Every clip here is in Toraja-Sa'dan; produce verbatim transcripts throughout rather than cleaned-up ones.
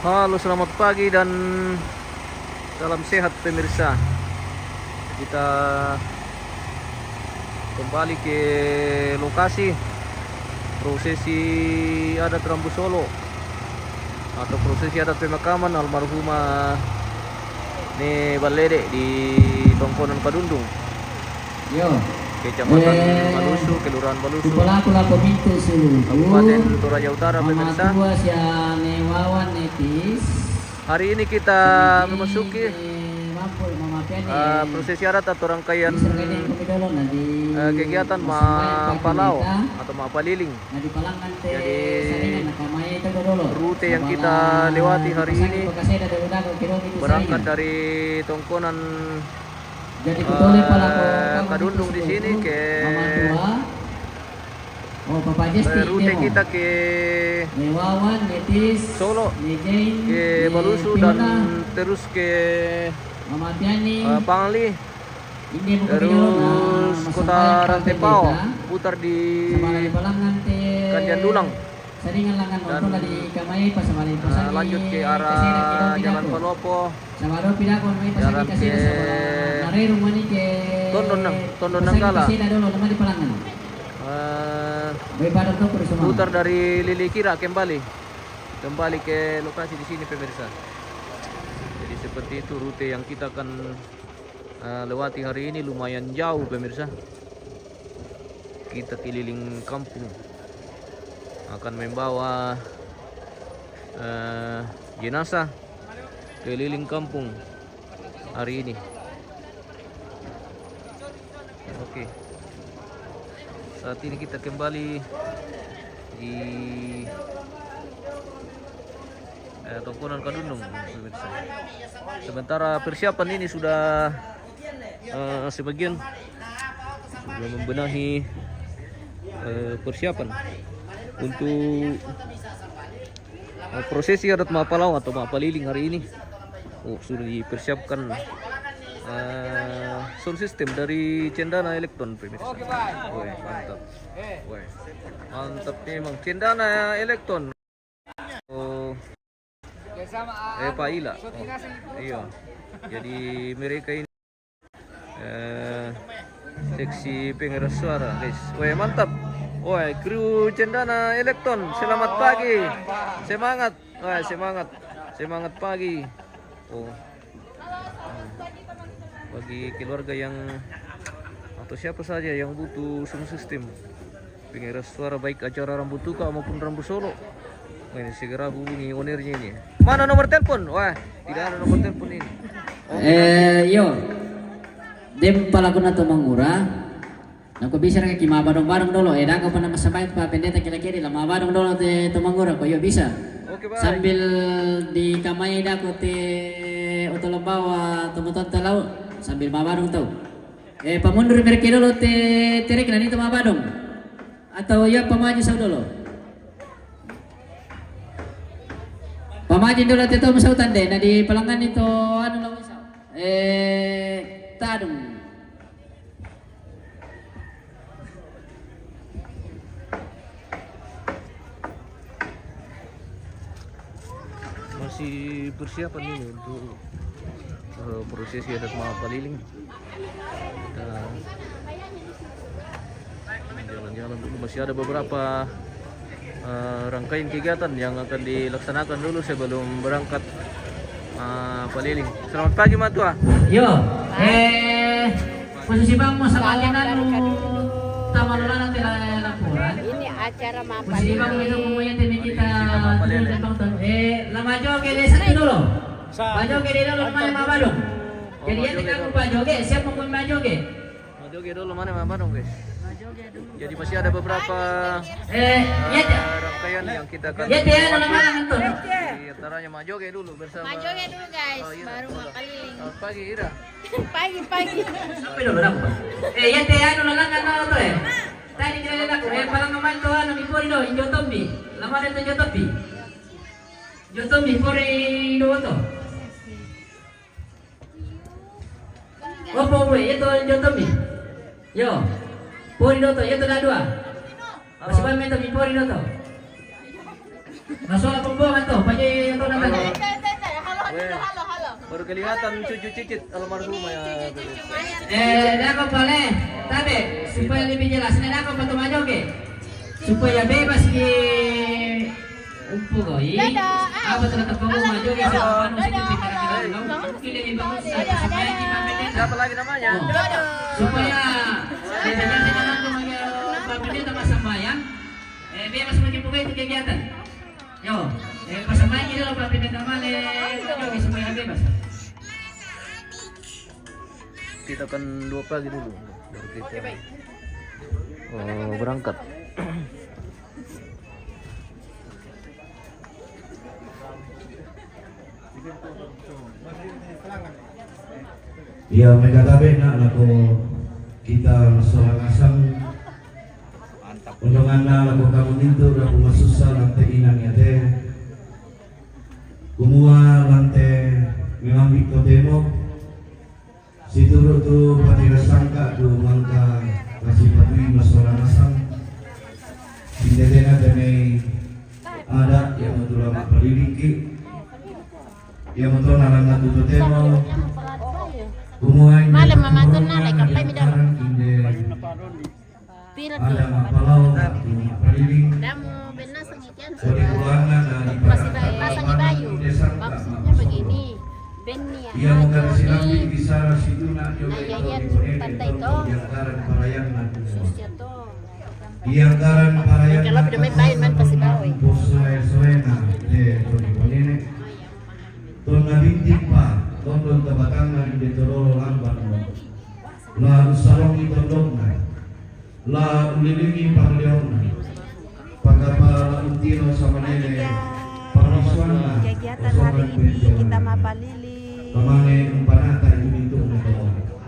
Halo, selamat pagi dan salam sehat pemirsa. Kita kembali ke lokasi prosesi adat Rambu Solo atau prosesi adat pemakaman almarhumah Ne Ballede di Tongkonan Kadundung. Yo. Kecamatan Balusu, Kelurahan Balusu, Kabupaten Toraja Utara, pemirsa. Hari ini kita memasuki, eh, prosesi adat atau rangkaian, eh, kegiatan Mapalao atau Mapaliling. Jadi, rute yang kita lewati hari ini berangkat dari Tongkonan, eh, Kadundung di sini ke, eh, rute kita ke Solo, ke Balusu, dan terus ke, eh, Pangli, terus kota Rantepao, putar di Kandian Dulang, dan, eh, lanjut ke arah Jalan Palopo, jalan ke Tondon, Tondon Nanggala. Eh, putar dari Lilikira kembali, kembali ke lokasi di sini, pemirsa. Jadi, seperti itu rute yang kita akan, eh, lewati hari ini, lumayan jauh, pemirsa. Kita keliling kampung, akan membawa, eh, jenazah keliling kampung hari ini. Oke. Saat ini kita kembali di, eh, Tongkonan Kadundung, pemirsa. Sementara persiapan ini sudah, eh, sebagian sudah membenahi, eh, persiapan untuk, eh, prosesi adat Mapalao atau Mapaliling hari ini. Oh, sudah dipersiapkan, eh, sound system dari Cendana Elektron, pemirsa. Weh, mantap. Weh, mantap memang Cendana Elektron. Oh, eh, Pak Ila. Oh, iya. Jadi, mereka ini, eh, seksi pengeras suara, guys. Weh, mantap. Weh, kru Cendana Elektron, selamat pagi. Semangat. Weh, semangat. Semangat pagi. Oh. Bagi keluarga yang atau siapa saja yang butuh sound system, pengeras suara, baik acara Rambu Tuka maupun Rambu Solo, ini segera hubungi ownernya ini. Mana nomor telepon? Wah, tidak ada nomor telepon ini. Oh, eh, yo. Dem palaku na Tomangura. Nako bisa raka ki mabadong-badong dolo, eh, dako pa nama sambayang pa pendeta kira-kira la mabadong dolo te Tomangura ko, yo, bisa. Oke, baik. Sambil di kamai dako te oto lambawa tomotonta lau, sambil mabadong tau. Eh, pamundur merke dolo te, terek nani to mabadong. Atau ya pamaju sau dolo. Pamaju dolo te to sau tande, na di palangan itu anu lau sau. Eh, tadung. Masih persiapan ini untuk, eh, prosesi adat Mapaliling. Kita jalan-jalan dulu, masih ada beberapa, eh, rangkaian kegiatan yang akan dilaksanakan dulu sebelum berangkat, eh, Mapaliling. Selamat pagi, Matua. Yo, eh, posisi bang mo sa akin anu, tama lolana tela laporan. Ini acara Mapaliling. Posisi bang mo itu mo yete kita. Posisi Mapaliling. Eh, lama joge de satu dulu. Pajoge de dulu, namanya mabadong. Jadi, ya, kita pajoge, siapa mau majoge? Majoge dulu, mana mabadong, guys? Jadi, masih ada beberapa, eh, ya, eh, rangkaian yang kita akan, ya, ya, lewati. Di antaranya majoge dulu bersama. Majoge dulu, guys, oh, iya, baru betul. Mapaliling. Selamat pagi, Ira. Pagi, pagi. Sampai dulu, berapa? Eh, ya, te, anu, lalangan, anu, tuh, eh. Tadi kita lihat aku, eh, palang main tuh, anu, di Pori, do, Injo Tombi. Lama ada tuh, Injo Tombi. Injo Tombi, Pori, do, tuh. Opo, opo, iya to, Injo Tombi. Yo. Pori doto, iya to, dadua. Masih banyak to, mi pori doto. Masola pembongan to, paje to, nanti. Kelihatan cucu cicit almarhumah ya. Eh, dako pale, tabe, supaya lebih jelas. Ini dako foto majoge. Supaya bebas di umpu koi. Apa tuh kata kamu majoge sama anu sini pikiran kita. Mungkin lebih bagus saya sama ini Pak Pendeta. Siapa lagi namanya? Oh. Supaya lebih jelas dengan aku manggil Pak Pendeta Mas Sambayang. Eh, bebas bagi pokoknya itu kegiatan. Yo, eh, pasambayan kita lo Pak Pendeta Male, majoge supaya bebas. Kita kan dua pagi dulu, baru kita, oh, berangkat. Iya, mega tabe na lako kita masolang asang. Ondonganna lako kamu mintu rapu masussa lante inang yate. Kumua lante memang totemo. Situru tu patirasangka tu mangka masipatui masolang asang. Sintetena temei ada yang matula mapaliliki. Yang matula nalanga tu totemo. Kumua male mamangkena lai kapai mida. Inde Pira tu? Ada mapalao, mapaliling. Damu benna sangikian. Kode kuana na di pasang di bayu. Maksudnya begini, benni ya. Iya, mungkin silambi di sana situ nak. Nah, iya, iya, pantai to. Yang karan parayan nak. Susya to. Yang karan parayan. Kalau nak, udah main-main, main pasti bawa. Posoe-soe na, eh, kode kuana. Tonna bintik pa, tondon tabatangna di detololo lambat. La usalongi tondonna. La ulilingi panglionna. Pakapa la untino samanene. Parisuanna. Kegiatan hari ini kita mapalili. Pamane umpanata itu mintu umpanata.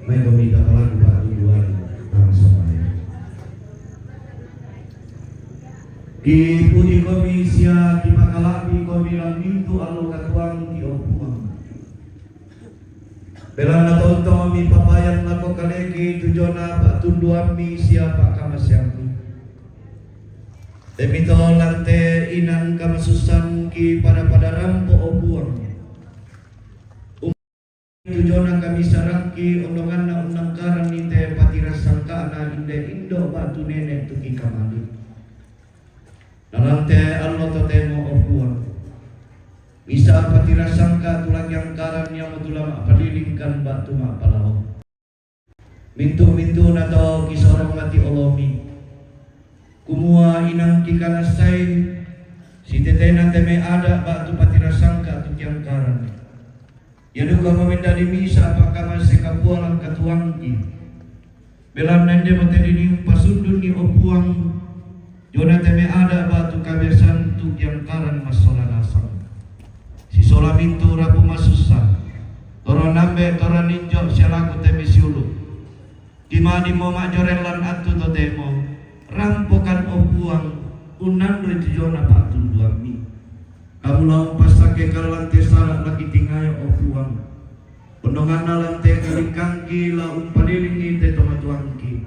Mai kami tapalaku patuduan tama samaya. Kipuji komi sia kipakalabi komi lan mintu allo katuang ki opuang. Belana tontong mi papayan lako kaleki tujona patunduammi sia pakamaseammi. Demito lante inang kamasusan ki pada-pada rampo opuang. Tujona kami sarangki ondonganna undangkaran nite patirasangkana inde indo batu nene tuki kamali. Nalante allo totemo opuang. Misa patirasangka tulaki angkaran yang matula mapalilingkan batu mapalaho. Mintu-mintu nato kisorong mati olomi. Kumua inang kikanassai sitetena teme ada batu patirasangka tuki angkaran. Ia duka mamendali misa pakkamase kapualang katuangki. Belanna inde matedini umpasundunni opuang, jona teme ada batu kabiasan tu kiangkaran massola nasang. Sisola mintu rapu masussa, toro nambe toro ninjo sialaku teme siulu. Kimadimo majorellan attu totemo, rampokan opuang, unnandoi tujona patunduammi. Kamu lao umpassake kallang tesala lakitingayo opuang. Ondonganna lante kalingkangki la umpalilingi te tomatuangki.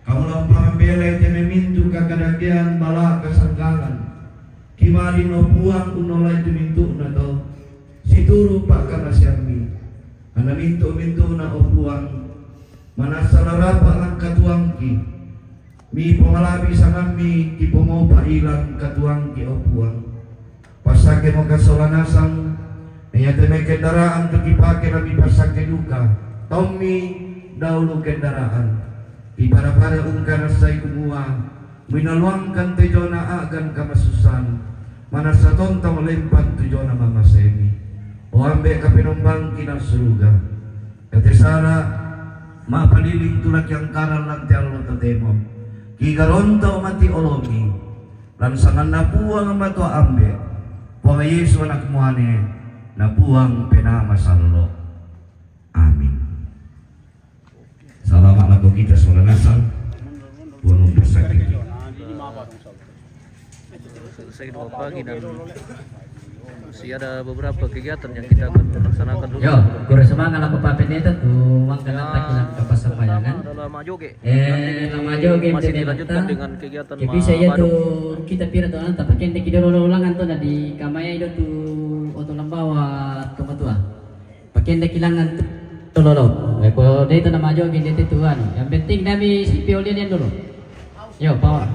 Kamu lao umpamambelai te memintu kakadakean bala kasanggalan. Kimadin opuang unnolai tumintu'na to. Situru pakkamaseammi. Anna mintu-mintuna opuang. Manassa larapa langkatuangki. Mi pomalabi sangammi kipomopa ilang katuangki opuang. Passakemo kassola nasang, na iate mai kendaraan tu kipake la mipassake duka, taummi daulu kendaraan. Kipada-pada ungkanassai kumua, muinaluangkan tejona a'gan kamasussan, manassa tontong lempang tujona mamaseimi. O Ambe kapenombangki na suruga. Katesara, mapaliling tulaki angkaran lante allo totemo. Kigaronto mati olomi. Lan sanganna Puang Matua Ambe, Puang Yesu Anak Muane, na Puang Penaa Masallo. Amin. Salama lako kita sola nasang, Puang umpassakki. Selesai dua pagi dan masih ada beberapa kegiatan yang kita akan laksanakan dulu. Yo, kure semangat lako Pak Pendeta tu mangkana takilang ke passambayangan. Adalah majoge. Eh, la majoge masih dilanjutkan dengan kegiatan. Bisa ya tu kita pira tu anta pakende kidoro ulangan tu na di kamaya ido tu oto lambawa tu matua. Kenda kilangan tu lolo. Ko dai tu nama jo kenda tu anu. Yang penting nami sipi ulian dulu. Yo, bawa.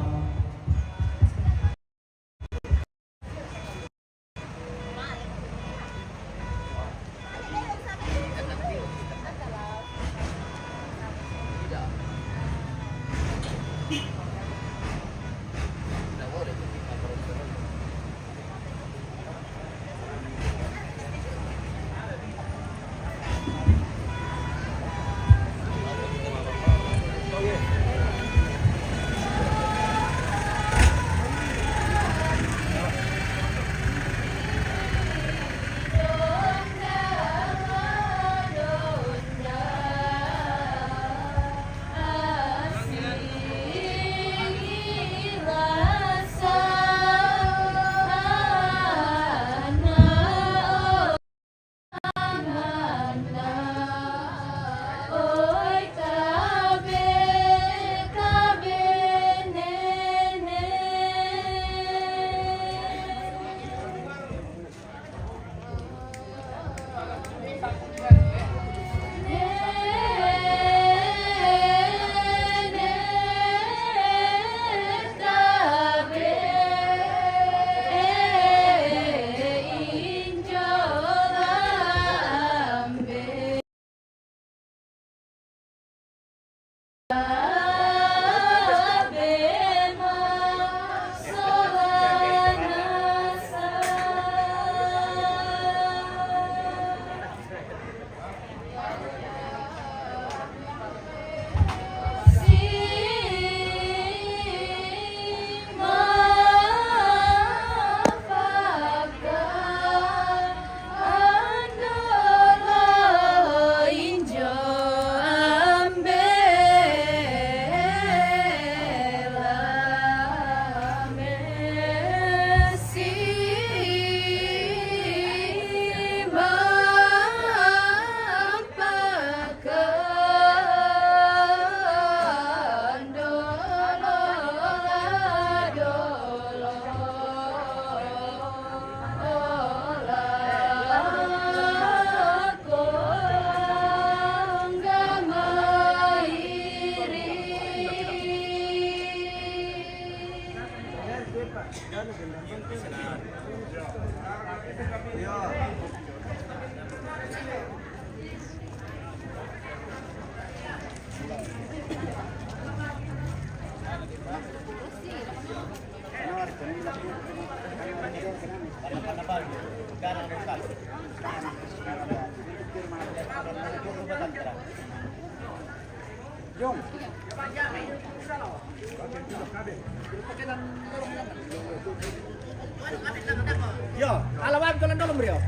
Yo, ala wami ko lan dolom ri yo.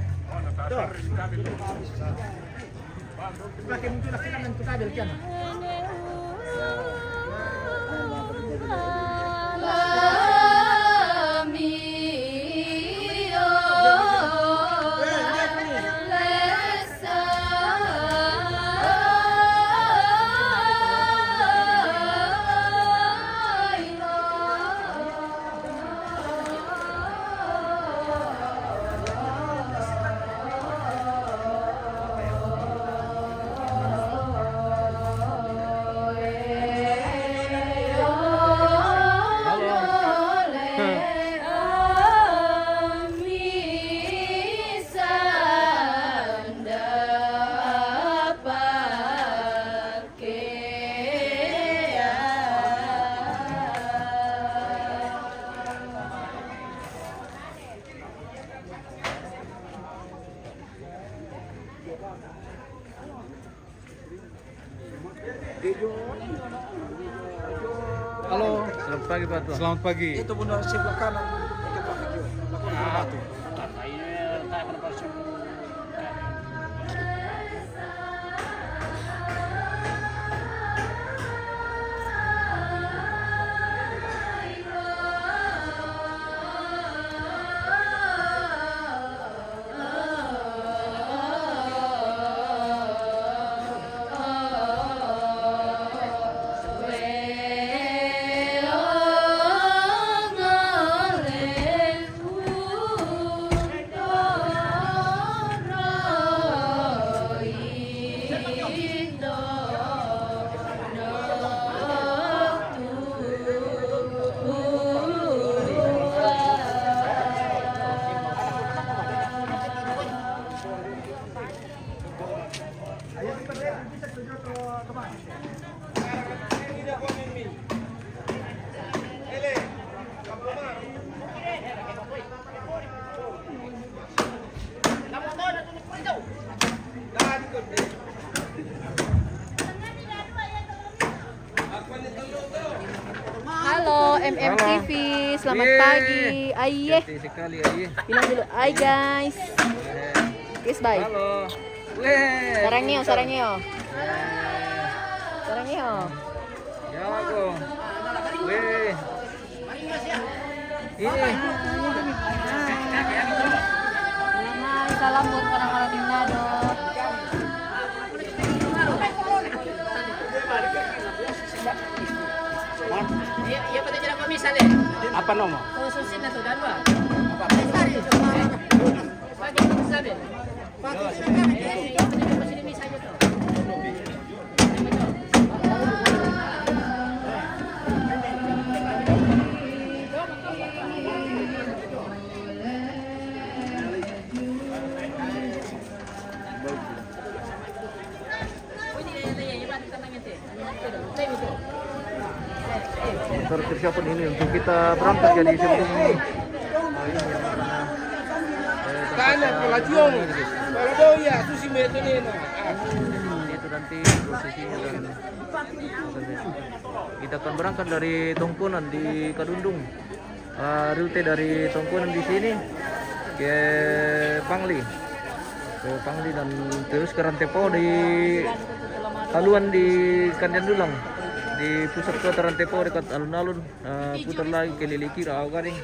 Tuh. Pakai munculan kita main tukar dari kian. Halo. Selamat pagi, Pak Tua. Selamat pagi. Itu bunda sebelah kanan. Itu Pak Haji. Belakang batu. Selamat pagi. Aye. Cantik sekali, aye. Bilang dulu, "Hai, guys." Guys, bye. Halo. Weh, sarangeo, sarangeo. Sarangeo. Jago. Weh. Ini. Hai, salam buat orang-orang Manado. Iya, iya, pada jalan pemisah deh. Apa nomor? Oh, susin atau dan dua. Apa? Lestari. Pakai pemisah deh. Pakai pemisah deh. Sementara persiapan ini untuk kita berangkat jadi sebelum ini. Tanya, kalau jual, kalau dia, ya, itu si Meto ini, nah. Itu nanti prosesinya dan kita akan berangkat dari Tongkonan di Kadundung. Eh, rute dari Tongkonan di sini ke Pangli. Ke Pangli dan terus ke Rantepao di haluan di Kandian Dulang. Di pusat kota Rantepao dekat alun-alun, eh, putar lagi ke Lilikira, Aogading.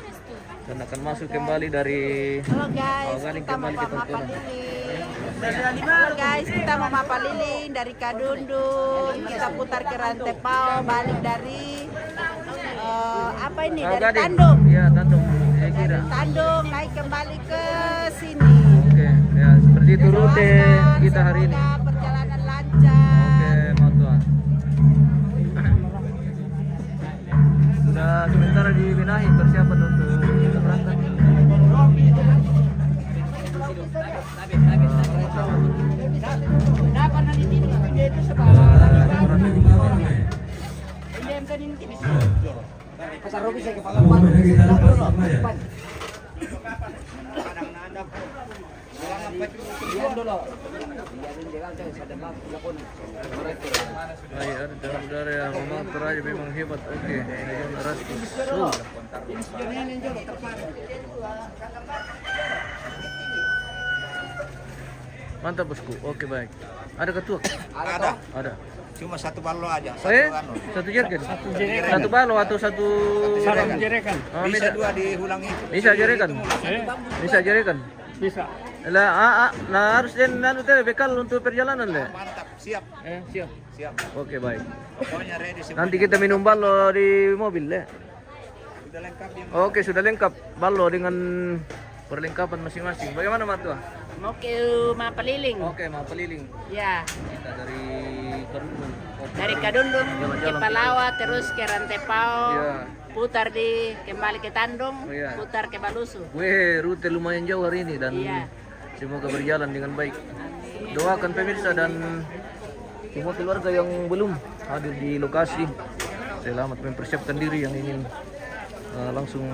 Dan akan masuk kembali dari Halo guys, Aogading kita mau kembali ke Tongkonan. Halo guys, kita mau mapaliling dari Kadundung, kita putar ke Rantepao, balik dari eh, apa ini? Dari Aogading. Tandung. Iya, Tandung. Saya kira. Dari Tandung naik kembali ke sini. Oke, ya seperti itu rute kita hari ini. Semoga perjalanan lancar. Oke, mau tuan. Sudah sementara dibenahi persiapan untuk berangkat. Ay, ada udara yang memang teraja memang hebat. Oke, Legion Erastus. So. Mantap, bosku. Oke, baik. Ada ketua? Ada. Ada. Cuma satu ballo aja, satu Eh? anu. Satu jerigen? Satu jerigen. Satu ballo atau satu Sarang jerigen. Jerigen. Ah, Bisa bisa. Dua diulangi. Bisa jerigen? Itu mulai. Eh? Bisa jerigen? Bisa. Lah, ah, ah, nah harus den anu teh bekal untuk perjalanan deh. Mantap, siap. Eh, siap. Siap. Oke, baik. Pokoknya ready semua. Nanti kita minum ballo di mobil deh. Sudah lengkap yang Oke, sudah lengkap. Ballo dengan perlengkapan masing-masing. Bagaimana, Matua? Mau ke Mapaliling. Oke, Mapaliling. Ya. Kita dari Kadundung. Oke. Dari Kadundung ke Jalan-jalan Palawa, kita. Terus ke Rantepao. Ya. Putar di, kembali ke Tandung, Oh, iya. Putar ke Balusu. Weh, rute lumayan jauh hari ini dan Iya. Semoga berjalan dengan baik. Doakan pemirsa dan semua keluarga yang belum hadir di lokasi, selamat mempersiapkan diri yang ingin, eh, langsung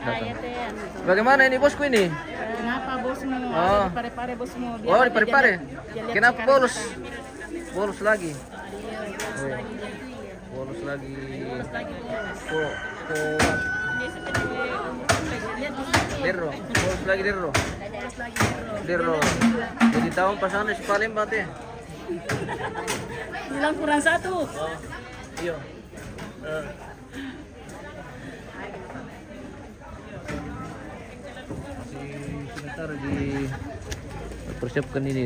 datang. Bagaimana ini, bosku, ini? Kenapa bosmu? Oh. Ada di Parepare, bosmu? Biar Oh, di ada Parepare. Dia lihat, dia lihat Kenapa sekarang bolos? Kita. Bolos lagi. Iya, bolos lagi. Bolos lagi. Bolos lagi, bolos. Ko, ko. Derro. Bolos lagi, derro. Derro. Jadi tahun pasangan si Palembang teh. Bilang kurang satu. Oh, iya. Eh. Masih sementara dipersiapkan ini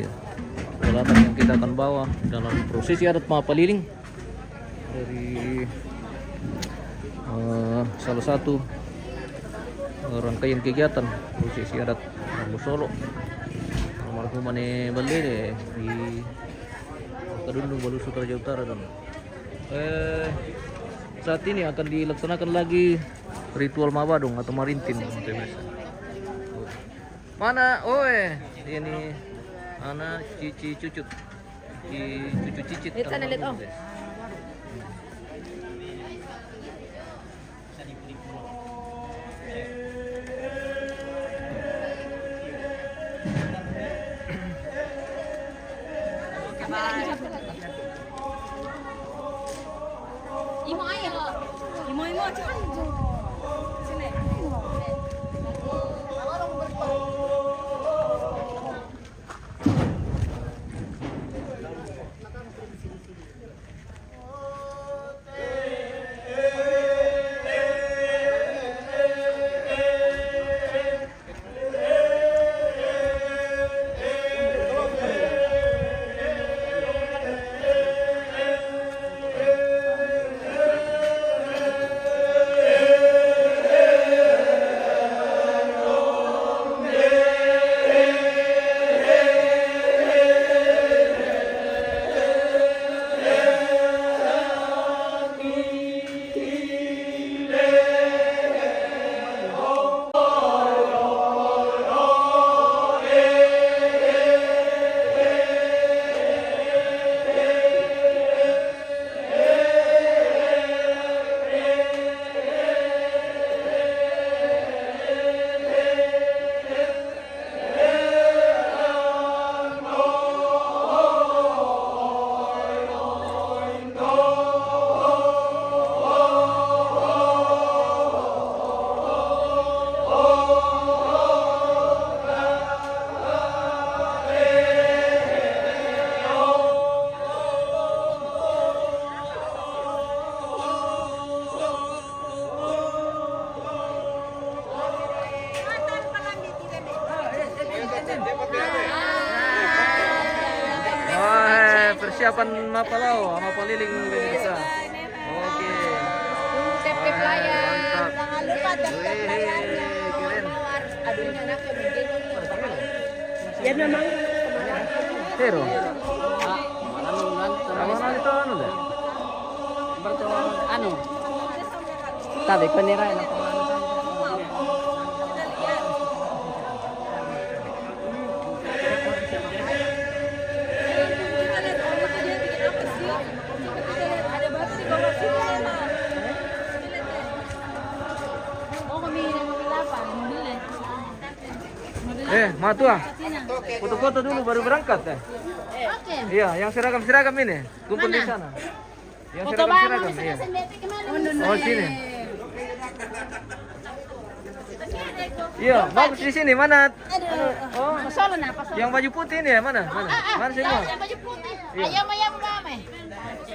peralatan yang kita akan bawa dalam prosesi adat Mapaliling dari, eh, salah satu, eh, rangkaian kegiatan prosesi adat Rambu Solo almarhum Ane Ballele di Kadundung, Balusu, Toraja Utara dan Eh, saat ini akan dilaksanakan lagi ritual mabadong atau marintin. Mana? Oh, eh, ini anak cici cucut. Cici cucu cicit. Lihat sana, lihat, Om. Imo ayo. Imo, imo, cepat. Persiapan mapalao, mapaliling pemirsa. Oke. Tep-tep layar. Mantap. Jangan lupa tep-tep layarnya. Wih, keren. Aduh, ini anaknya begini. Ya, memang. Pero. Ah, anu, anu, anu, anu, anu. Tabe ko nera na. Eh, matua. Foto-foto dulu baru berangkat, eh. Oke. Iya, yang seragam-seragam ini. Kumpul di sana. Yang seragam-seragam, iya. Oh, sini. Iya, bagus di sini. Mana? Oh, yang baju putih ini ya, mana? Mana? Mana semua? Yang baju putih. Iya. Ayo, mau yang mana?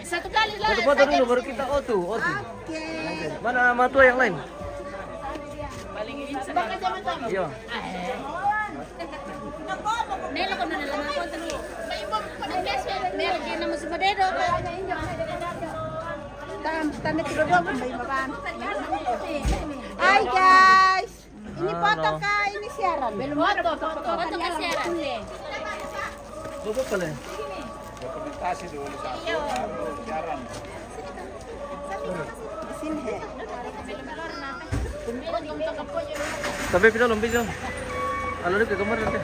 Satu kali lah. Foto-foto dulu, baru kita otu, otu. Oke. Mana matua yang lain? Iya. Nela ko nela ma ko tu. Nela ke nama semua dedo. Tam tanda tiga dua pun bayi makan. Hai guys. Ini foto kah? Ini siaran. Belum foto, foto, foto kah siaran? Foto kah? Dokumentasi dulu satu, baru siaran. Tapi pida belum bisa. Kalau dia ke kamar nanti.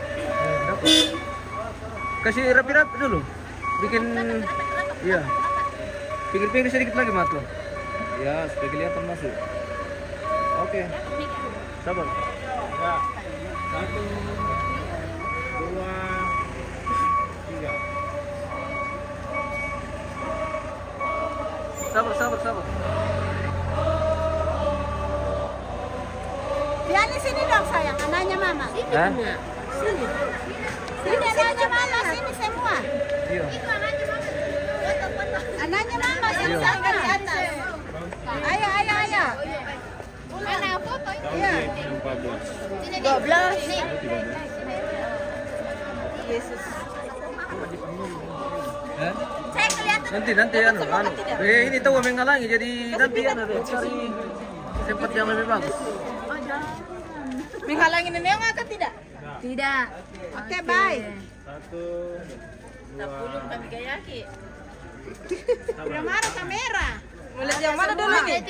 Kasih rapi-rapi dulu. Bikin, iya. Pinggir-pinggir sedikit lagi, Mat, tuh. Ya, supaya kelihatan masuk. Oke. Sabar. Ya. Satu, dua, tiga. Sabar, sabar, sabar. Diani, sini dong, sayang, anaknya mama. Hah? Sini. Sini, anaknya mama, sini semua. Iya. Anaknya mama, sini semua. Ayo, ayo, ayo. Mana foto? Iya. Dua belas. Yesus. Hah? Saya kelihatan. Nanti, nanti, anu, anu. Eh, ini tahu menghalangi, jadi nanti, anu, deh, cari tempat yang lebih bagus. Menghalangi nenek atau tidak? Tidak. Oke, bye. Satu, dua. Yang mana kamera? Mau lihat yang mana dulu nih?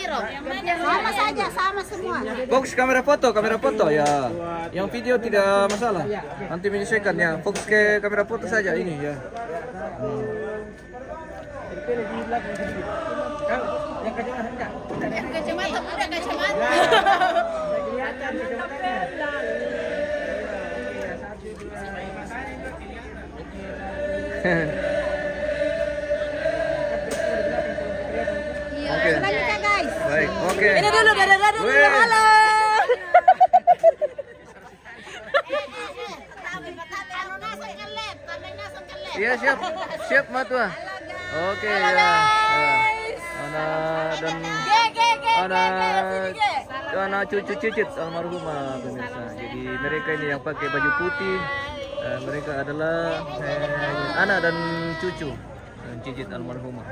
Sama saja, sama semua. Fokus kamera foto, kamera foto ya. Yang video tidak masalah. Nanti menyesuaikan ya. Fokus ke kamera foto saja ini ya. Hmm. Kacamata, udah kacamata. Iya. Oke. Selanjutnya, guys. Baik, oke. Ini dulu, dadah, dadah dulu. Weh. Halo. Iya, siap. Siap, Matua. Oke, ya. Halo, guys. Anak dan anak, anak cucu Cicit almarhumah, pemirsa. Jadi mereka ini yang pakai baju putih, eh, mereka adalah, eh, anak dan cucu, eh, Cicit almarhumah.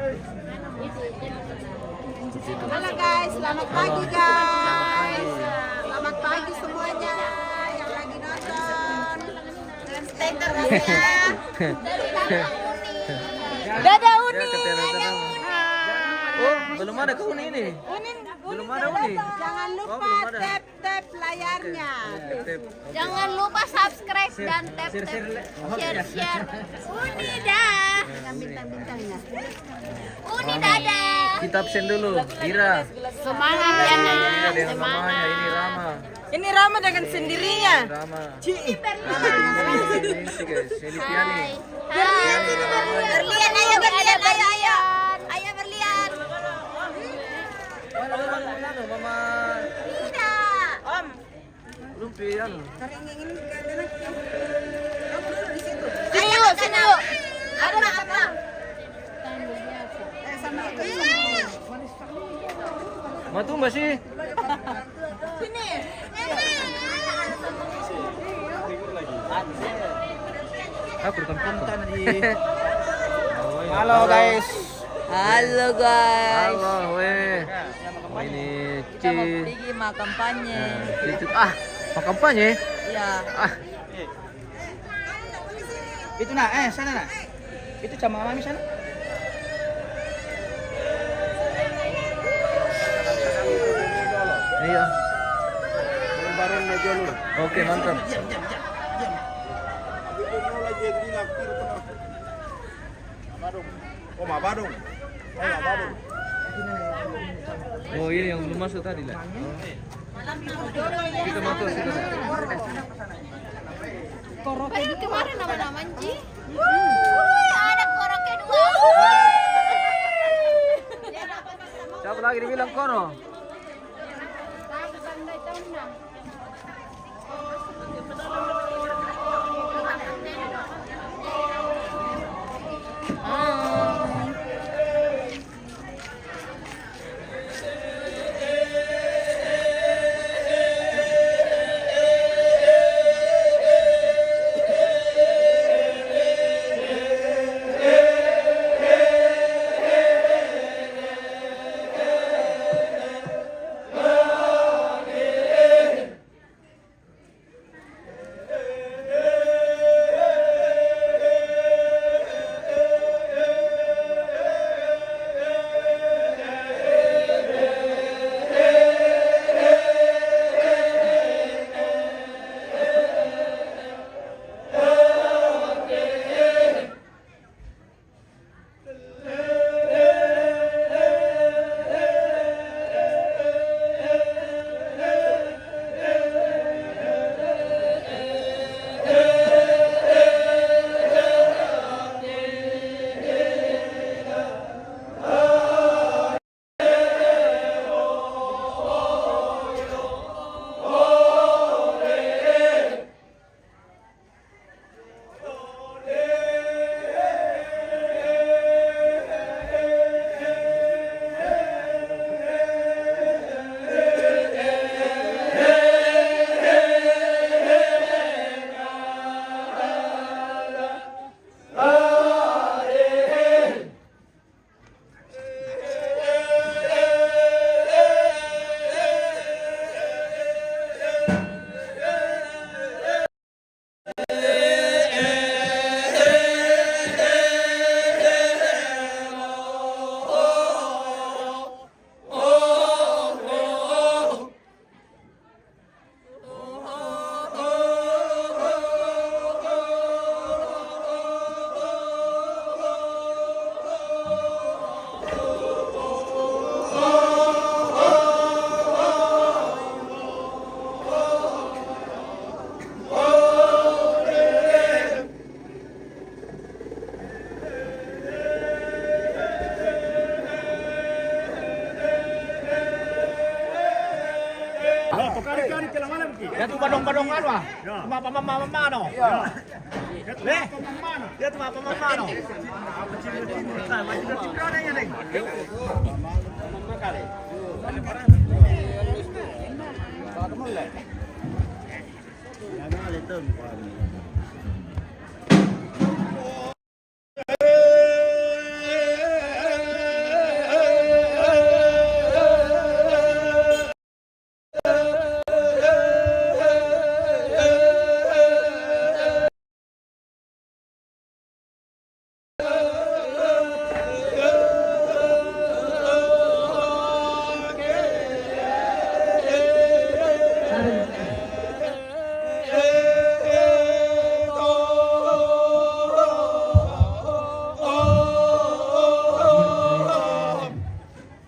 Begitu. Halo guys, selamat pagi guys. Selamat pagi semuanya yang lagi nonton. Dadah Uni. Ya, kata Reza. Oh, belum ada ke Uni ini. Uni, belum ada Uni. Jangan lupa tap tap layarnya. Oke, tap, tap. Jangan lupa subscribe dan tap tap share, share. Uni dah. Bintang-bintangnya. Uni dadah. Kita absen dulu. Ira. Semangat ya, Nak. Ira dengan mamanya. Semangat. Ini Rama. Ini Rama dengan sendirinya. Rama. Ci. Ini, guys. Ini Piani. Hai. Hai. Berlian, ayo, Berlian, ayo, ayo. Ayo, Berlian. Mana, mana, mana, Mama? Tidak. Om. Belum, Pian. Sini yuk, sini yuk. Ada apa? Matumba sih. Sini. Aku rekam foto. Halo guys. Halo guys. Halo, weh. Oh, ini Kita mau Ci. Pergi mau kampanye. Nah, itu. Ah, mau kampanye? Iya. Ah. Itu nah, eh sana nah. Itu sama mami sana. Iya. Oke, mantap. Oh, Mabadong. Oh, Mabadong. Oh, ini yang belum masuk tadi lah. Kita masuk situ. Koroke kemarin nama-nama Ji. Wuih, ada koroke dua. Siapa lagi dibilang kono? Ya tu badong-badong anu ah. Cuma apa mama mama no. Le. Ya tu apa mama mama no.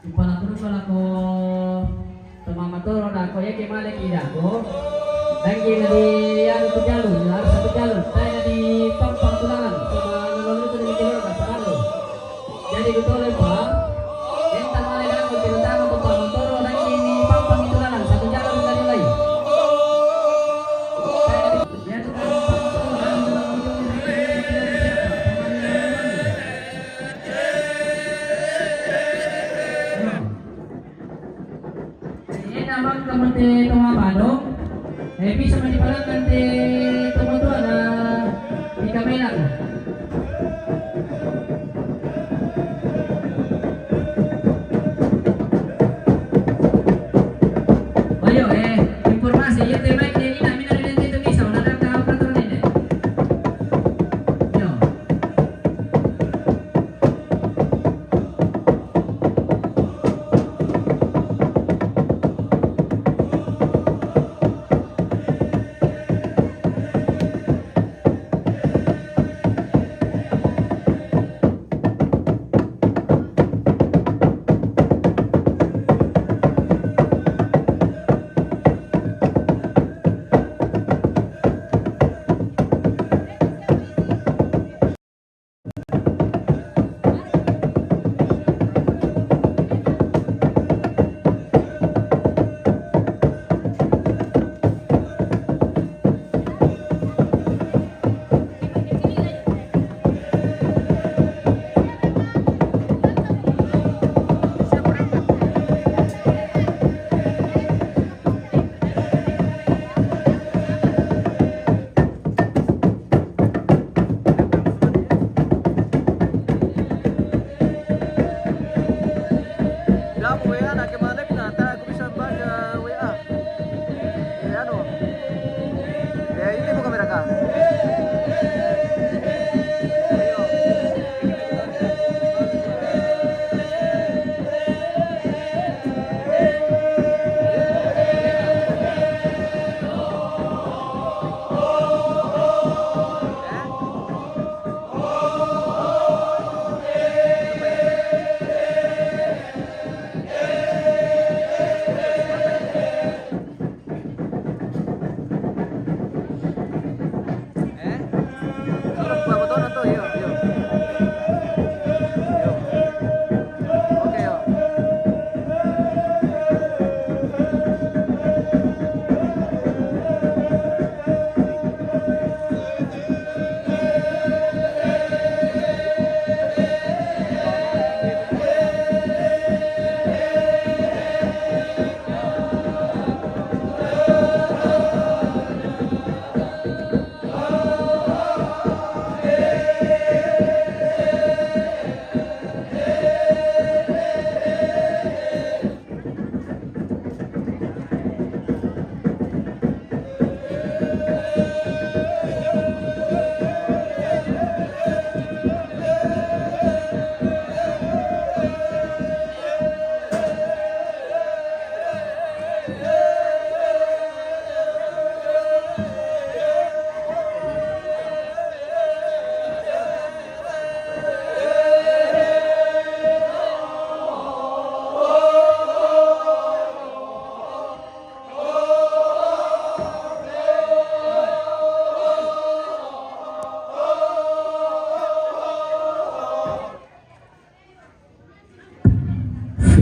Upala kudu pala ko tama matoro dako, yake male ki dako. Danggi na di anu tu jalur, harus satu jalur. Saya na di pampang tulangan, sama nalolo itu na di jalur ka paralo. Jadi betul pa. Enta male dako, terutama tu pala matoro, danggi ni pampang tulangan, satu jalur na di lai. Saya na di, ya tu pampang tulangan, tulangan ujung ni. Ena mangka mate toma badong, eh, bisa mani palangkan te toma tua na di kamera.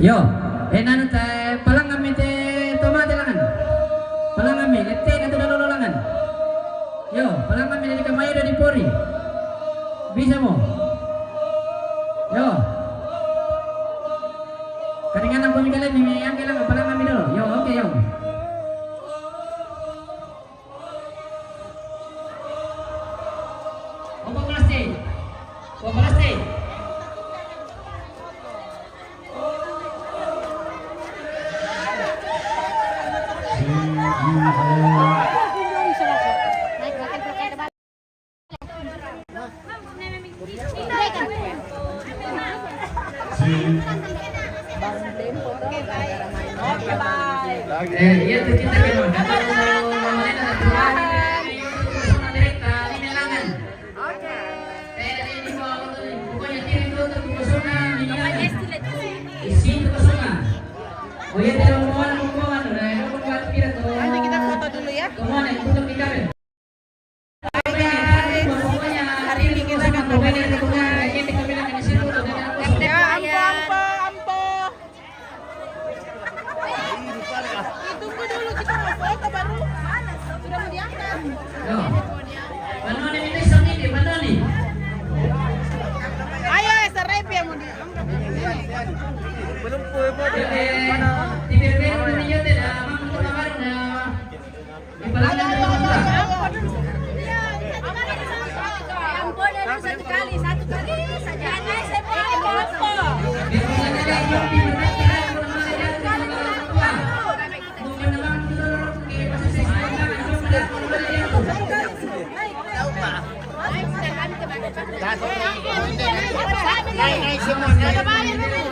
Yo, eh, nanu te, palangan mi te, toma te langan. Palangan mi, lete na tu dalo langan. Yo, palangan mi dari kamayo dari pori. Bisa mo. Yo. Kadinganan po mi kale mi, mi angke langan, palangan mi dolo. Yo, oke, yo. Opa plastik. Opa plastik. Eh, iya tuh kita kan, kalau mau main, nanti lagi, ini langan. Oke. Pokoknya kirim dulu tuh ke zona, minimal. Isi itu ke zona. Oh iya, tidak mau, mau, mau, udah, mau, mau, tidak tuh. Nanti kita foto dulu ya. Kemana? Itu tuh di kafe. Hari ini kita foto. Ya, ampo, ampo, ampo. Tunggu dulu, kita mau foto baru. Sudah mau diangkat. Yo. Manoni ini song ini, Manoni. Ayo, S R F yang mau diangkat. Belum, belum, belum. Mana? Di B B M ini ya, tidak. Ampun, satu kali, satu kali saja. Naik, naik semua, naik.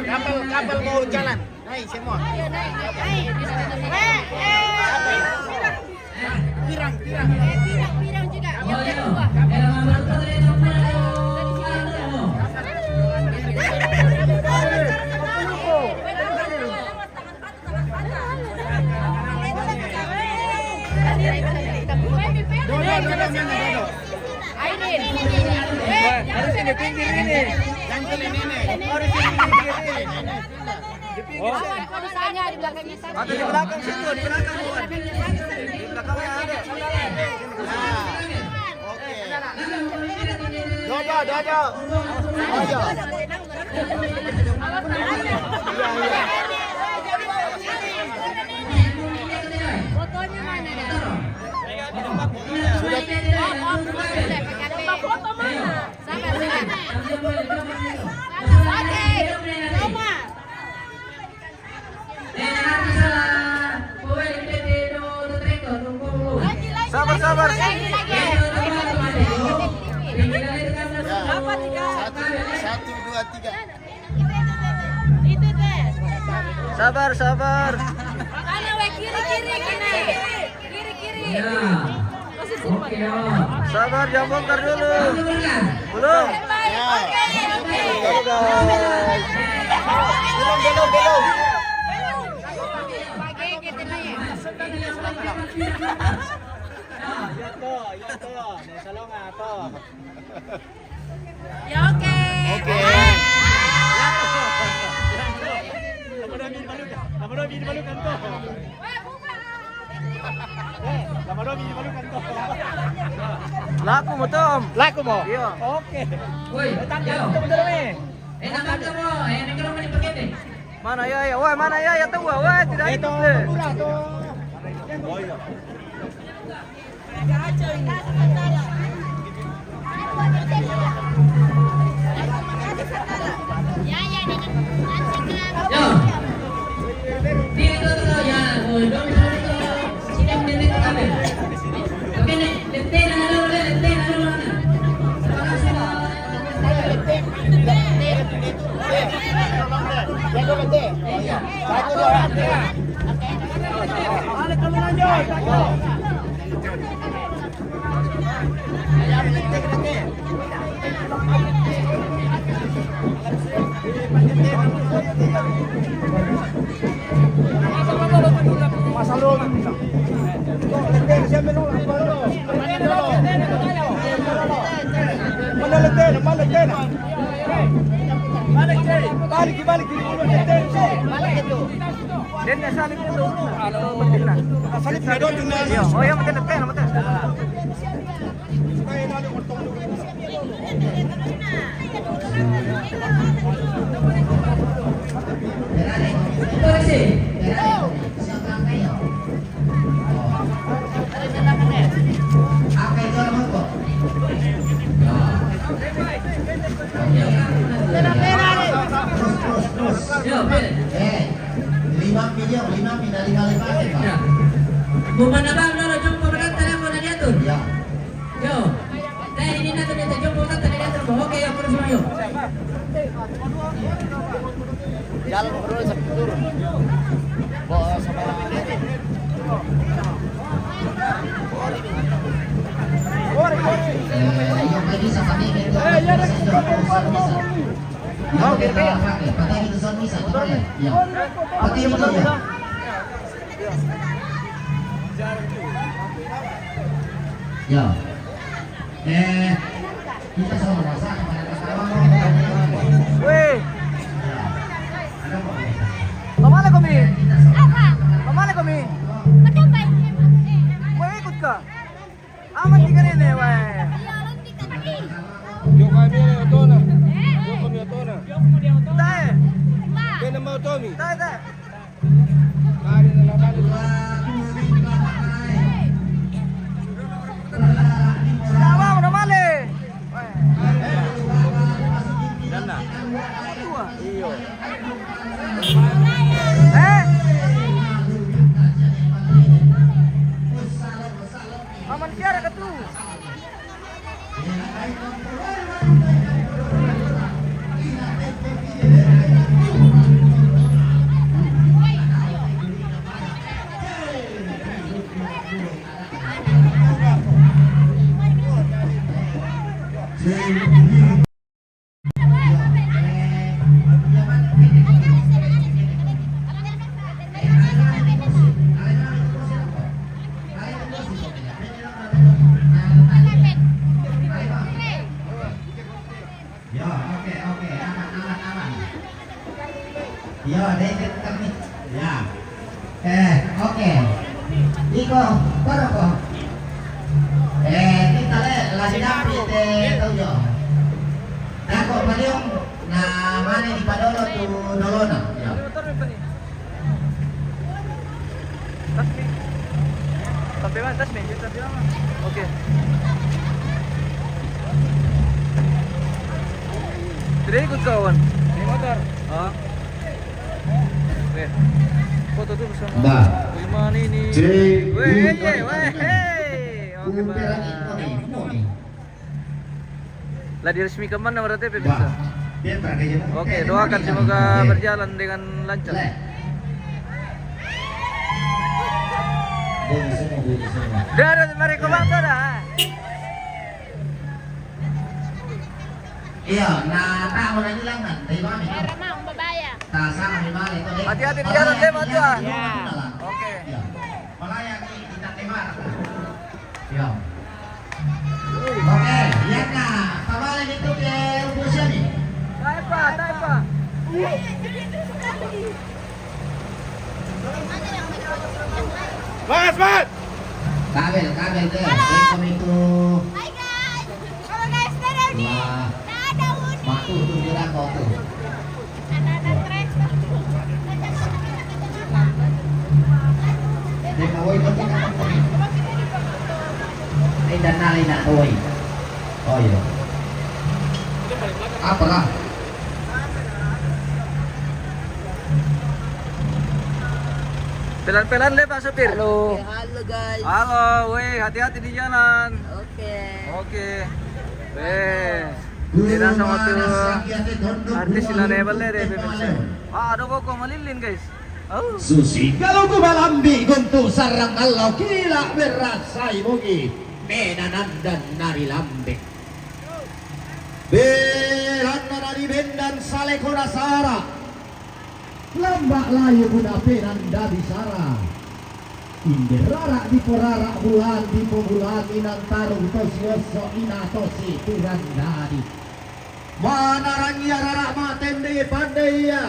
Kapal, kapal mau jalan. Naik semua. Ayo, naik, naik, naik. Eh, eh. Pirang, pirang. Eh, pirang, pirang juga. Yang kedua. Dodo, dodo, dodo, dodo. Ini, ini, ini, ini. Harus ini pinggir ini. Yang ini, ini. Harus ini pinggir ini. Di pinggir. Oh. Awas, kalau misalnya di belakangnya sana. Ada di belakang situ, di belakang, bukan? Di belakangnya ada. Nah, oke. Dodo, dodo. Dodo. Iya, iya. Fotonya mana, Dad? Sudah. Oh, oh, foto mana? Sabar, sabar. Sabar, sabar. Coba. Sabar, sabar. Satu, satu, dua, tiga. Itu deh. Sabar, sabar. Mana, we, kiri, kiri, kiri. Kiri, kiri. Ya. Oke, ya. Sabar, jangan bongkar dulu. Belum. Ya. Oke, oke. Belum, belum, belum. Iya, toh, iya, toh. Nih, salonga, toh. Ya, oke. Oke. Lama dua bini balukan, lama dua bini balukan, toh. Eh, lama dua bini balukan, toh. Laku mo, Tom? Laku mo? Iya. Oke. Woi, tangkap, yo. Betul, betul, nih. Eh, tangkap, Tom. Eh, ini kalau mau dipakai, nih. Mana ya, ya? Woi, mana ya, ya, tuh, woi, tidak hidup, deh. Murah, toh. Oh, iya. Balik, balik, balik. Dia nak salib dia tu. Salib dia tu. Iya, oh, yang betul, betul, betul. Terus, terus, terus. Yo, Pil. Eh, lima miliar, lima miliar dari Malay Pasir, Pak. Ya. Bukan abang, lo jumpa penonton yang mau diatur. Ya. Yo. Tadi ini nanti kita jumpa penonton yang diatur, Bang. Oke, yo, terus, Bang, yo. Jalan terus, turun. Bawa sama. Eh, iya, Pak, bisa pakai gitu. Eh, iya, bisa, bisa, bisa. Oke, oke. Pakai, pakai gitu, sound bisa, coba ya. Ya. Pakai gitu, ya. Ya. Eh, kita sama rasa kepada ketawa. Weh. Ada kok. Pamale kami. Apa? Pamale kami. Betul, Pak. Mau ikut kah? Aman tiga ini, weh. Iya, lo tiga tadi. Yo kami otona. Yo kami otona. Tae. Pak. Bene mau Tommy. Tae, tae. Iyo. Eh? Aman tiada ketu. Yo, oke, oke, aman, aman, aman. Yo, deket kami. Ya. Eh, oke. Iko, baru ko. Eh, kita le, lagi dapit, eh, tau yo. Dako paliung, na mane di padolo tu dolona. Ya. Tasmi. Sampai mana Tasmi? Sampai mana? Oke. Tidak ikut kawan. Di motor. Ah. Oke. Foto tuh bersama. Dah. Gimana ini? Cek. Weh, weh, weh, hei. Oke, Bang. Lah diresmikan mana berarti, pemirsa? Oke, doakan semoga berjalan dengan lancar. Dah, dah, mari ke bang, dah. Iya, nah, tak mau lagi lang, kan? Dari mana? Dari mana, Mbak Baya? Tak sama di mana itu, deh. Hati-hati di jalan, deh, Mbak Tua. Iya. Oke. Iya. Melayani kita tembak. Iya. Oke, lihat nah. Pabalik itu ke Ubu Siani. Taipa, Taipa. Mas, Mas. Kabel, kabel ke. Halo. Assalamualaikum. Hai, guys. Halo, guys. Dadah, Uni. Wah. Dadah, Uni. Waktu itu kira kau tuh. Ini dan nali nak tuwi. Oh iya. Apa lah? Pelan-pelan le, Pak Sopir. Halo. Oke, halo, guys. Halo, weh, hati-hati di jalan. Oke. Oke. Weh. Tidak sama tu artis sila level le deh, pemirsa. Wah, ada koko melilin, guys. Oh. Susi kalau ku malambi guntu sarang kalau kila berasai mugi. Mena nandan nari lambe. Belanda nari bendan saleko nasara. Lambak layu guna penan da bisara. Indir rarak di porarak bulan di pobulan inan tarung tosi oso ina tosi piran dadi. Manarang ia rara matende pande ia.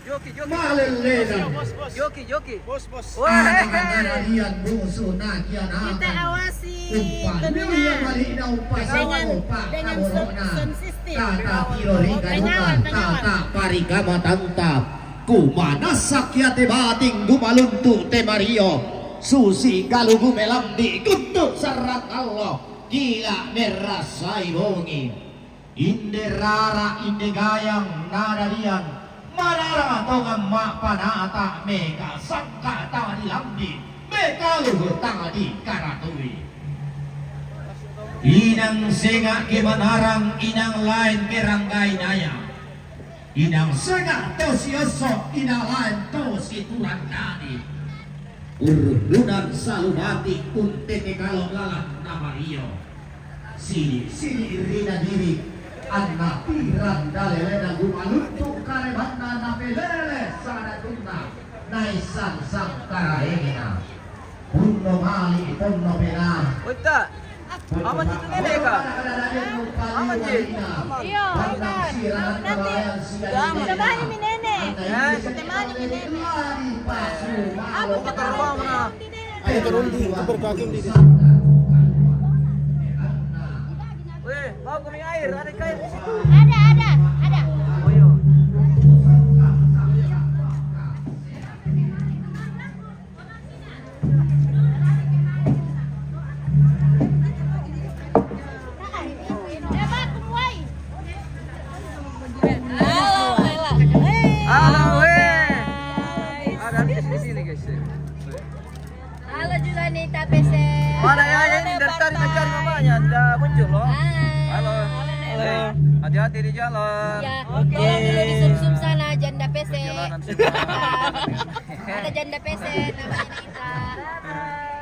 Joki, joki. Malelena. Joki, joki. Bos, bos. Wah, ana-ana rian musu nakiana. Kita awasi. Umpa tenang. Liu ia malina umpa. Dengan, dengan sound system. Tata tiro rika. Penyawan, penyawan. Tata parikama tanta. Kumanasak ia te bating gumaluntu te mario. Susi galu gumelambi guntu sarang Allah. Gila merasai bongi. Inde rara, inde gayang, nada dian, manara tongan ma panata meka sangka tadi lambi, meka luhur tadi karatui. Inang senga ke manarang, inang lain ke ranggai naya. Inang senga to sioso, inang lain to si turang tadi. Urdunan salubati unteke kalo lalan namario. Sini, sini rina diri. Anna pirang dalelena gumaluntu karebanna napelele sanatunna. Naisan sangkaraengena. Punno mali, punno pena. Uta. Apa itu nenek, Kak? Apa sih? Iya, nanti. Temani mi nenek. Eh? Temani mi nenek. Aku temani mi nenek. Ayo turun di keberkakin di. Weh, mau kami air, ada air di situ? Ada, ada, ada. Oh iya. Halo, weh. Ada di sini, guys. Halo juga nih, Tapese. Mana ya, ini dari tadi ngejar mamanya, ndak muncul loh. Halo. Halo, Nek. Eh, hati-hati di jalan. Ya, oke. Tolong dulu di Sumsum sana, janda P C. Perjalanan sih. Ada janda P C,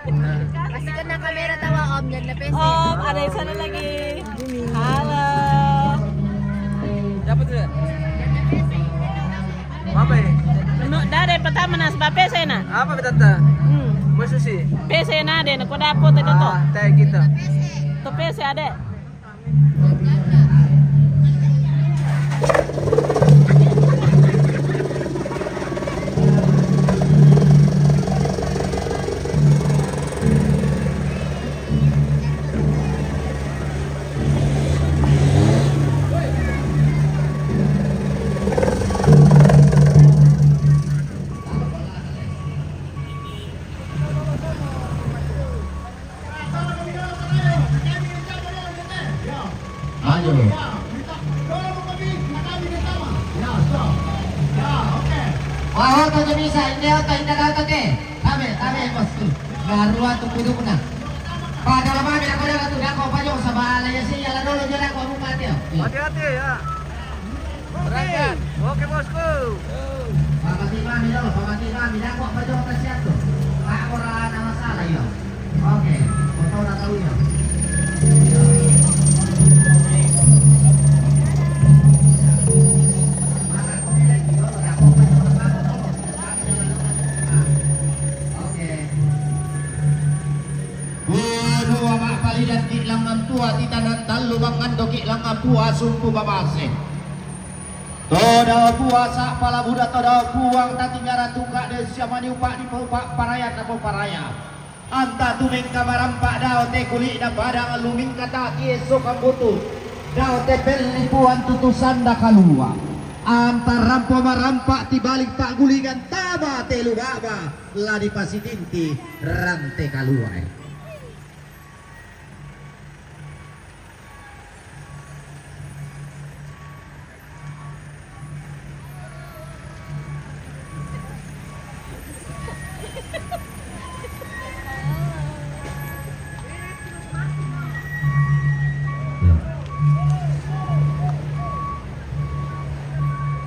namanya Nita. Pasti kena kamera tawa, Om, janda P C. Om, ada yang sana lagi. Halo. Dapat tidak? Apa ya? Anu, dare pertama nas ba P C na. Apa, Tante? Hmm. Musuh sih. P C na de, na ko dapat itu to. Ah, teh gitu. To P C ada. Ayo. Wah, oto je bisa, inde oto, inde oto te. Tabe, tabe, bosku. Garua tu kudukna. Pada lama mi dako dako tu dako pajo sabala ya si ya la dolo je dako buka tio. Hati-hati ya. Oke. Oke, bosku. Pamati mami dolo, pamati mami dako pajo kasihan tu. Pak ora na masalah yo. Oke, foto na tahu yo. Oke. Kudu ama palidan ki langan tua titanan tallu mangan doki langan pua sumpu babase. Todao pua sa palabuda todao puang tatingara tuka de siamani upa di upa parayan na paraya. Anta tumengka marampa dao te kuli'na padang lumingka taki esso kambutu. Dao te pelli puang tutu sanda kalua. Anta rampo marampa tibalik paggulingan tama telu baba la dipasitinti rante kalua.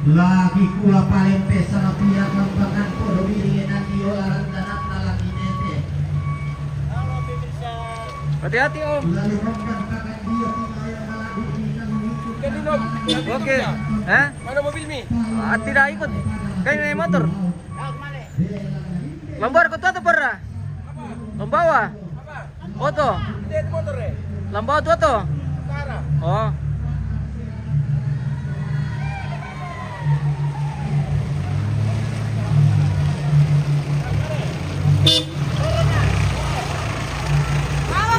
Lagi kua palempe sana pia kampakan podo biring enan dio laran danatna lagi nete. Hati-hati, Om. Lalu rompan pakan dio tinggal yang malah dunia. Oke. Hah? Mana mobil mi? Ah, tidak ikut. Kan naik motor. Lambar ko tuo to pora. Lambawa. Oto. Lambawa tuo to. Oh. Halo,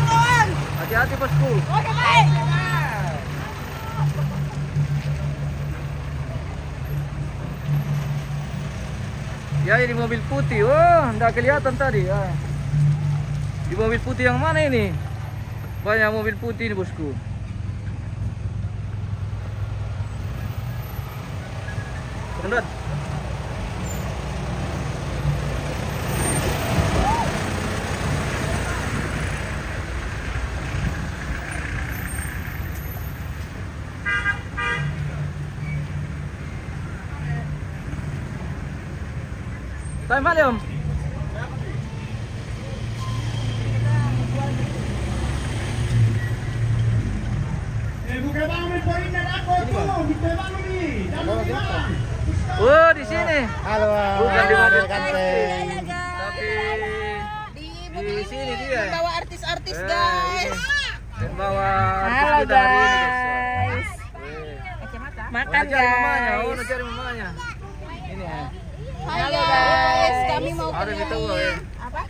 kawan. Hati-hati, bosku. Oke, baik. Ya, ini mobil putih. Wah, ndak kelihatan tadi. Ya. Di mobil putih yang mana ini? Banyak mobil putih ini, bosku. Kendot. Time balik, Om. Oh, di sini. Halo, bukan di mobil ganteng. Tapi di sini dia. Membawa artis-artis, eh, guys. Membawa artis kita hari ini, guys. Halo, guys. Eh. Makan, guys. Oh, nak cari mamanya. Oh, nak cari mamanya. Ini, ya. Hai, guys, kami mau ke sini. Ada kita, eh. Apa?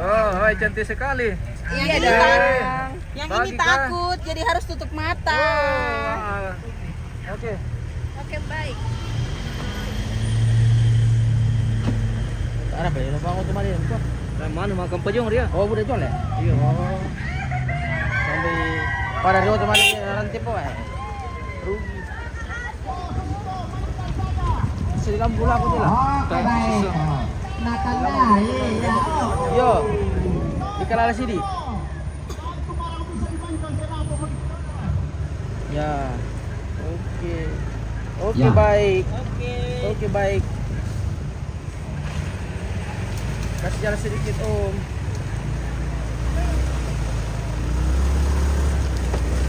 Oh, hai, cantik sekali. Iya dong. Yang ini takut, jadi harus tutup mata. Wah. Oke. Oke, baik. Arah apa ya? Lupa aku kemarin. Lah, mana makan pejong dia? Oh, udah jual ya? Iya. Oh. Sampai pada dia kemarin nanti, Pak. Rugi. Sini kamu pulang aku tuh lah. Oke, baik. Nathan, iya. Yo. Di Kalala sini. Ya. Oke. Oke, ya, baik. Oke. Oke, baik. Kasih jalan sedikit, Om.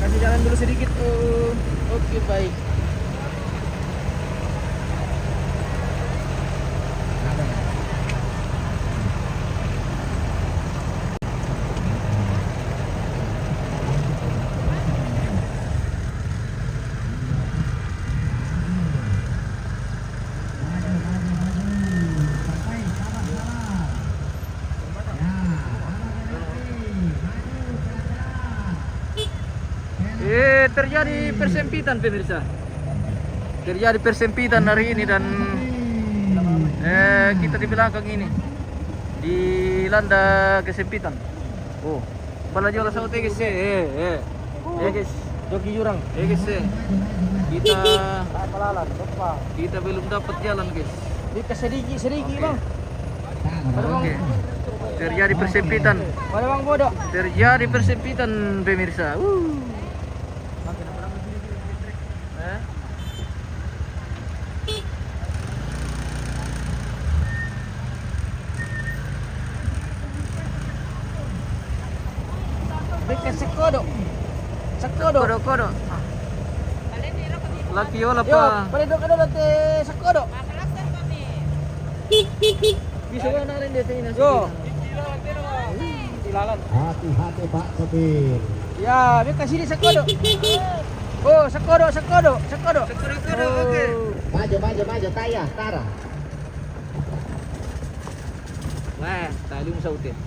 Kasih jalan dulu sedikit, Om. Oke, baik. Eh, terjadi persempitan, pemirsa. Terjadi persempitan hari ini dan, eh, kita di belakang ini dilanda kesempitan. Oh, bala jola saute, guys, eh, eh, eh. Eh, guys. Joki jurang. Eh, guys, eh. Kita, kita belum dapat jalan, guys. Sedikit, sedikit, Bang. Oke. Terjadi persempitan. Pada Bang bodoh. Terjadi persempitan, pemirsa. Uh. Eh? Beka sekodo. Sekodo. Sekodo, kodo. Laki ola. Yo, pa. Pada dok ada lote sekodo. Bisa ba nalen dia tadi nasi. Yo. Ilalan. Hati-hati, Pak Sopir. Ya, beka sini sekodo. Oh, sekodo, sekodo, sekodo. Sekodo, sekodo, oh. Oke. Maju, maju, maju, taya, tara. Wah, tadi musa utin.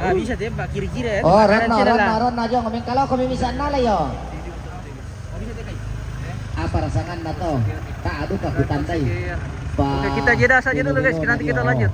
Ah, bisa tembak kiri-kiri ya. Oh, ronna, ronna, ronna, jong. Mengkalo kami bisa nala yo. Apa rasangan na to? Tak adu ka kutantai. Oke, kita jeda saja dulu, guys. Nanti kita lanjut.